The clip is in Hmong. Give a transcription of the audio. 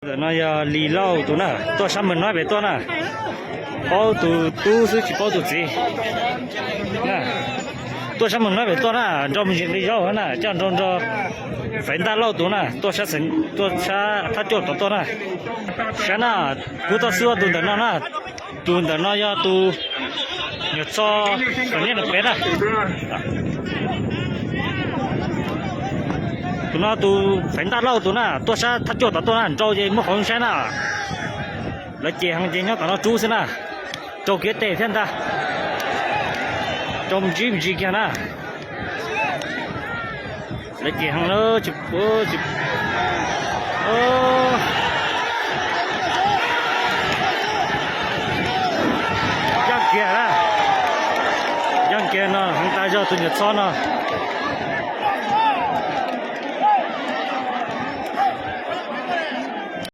Ntawm no yog Lis Lauj tus na, tuaj sab Moos Noib pem tuaj na. Paub tus tub xwb tsis paub tus txiv. Tuaj sab Moos Noib pem tuaj na, nrau me ntsis nqi zaub na, coj nrau nrog Faiv Ntaj Lauj tus na, tuaj sab, tuaj sab Thaj Cuaj tod tuaj na. Saib na, kuv tuaj xub tus ntawm no na, tus ntawm no yog tus nyuam txho Faiv Ntaj Lauj pem na. Tus no tus Faiv Ntaj Lauj tus na, tuaj sab Thaj Cuaj tod tuaj na, nrau ces muaj qhov saib na. Lawv ces heev ces nyob tom no rub xwb na. Rau kiag tes thiab ntag. Rau me ntsis me ntsis kiag na. Lawv ces heev lawm. Yeej kiag na. Yeej kiag no heev tas zog tus nyuam txho no.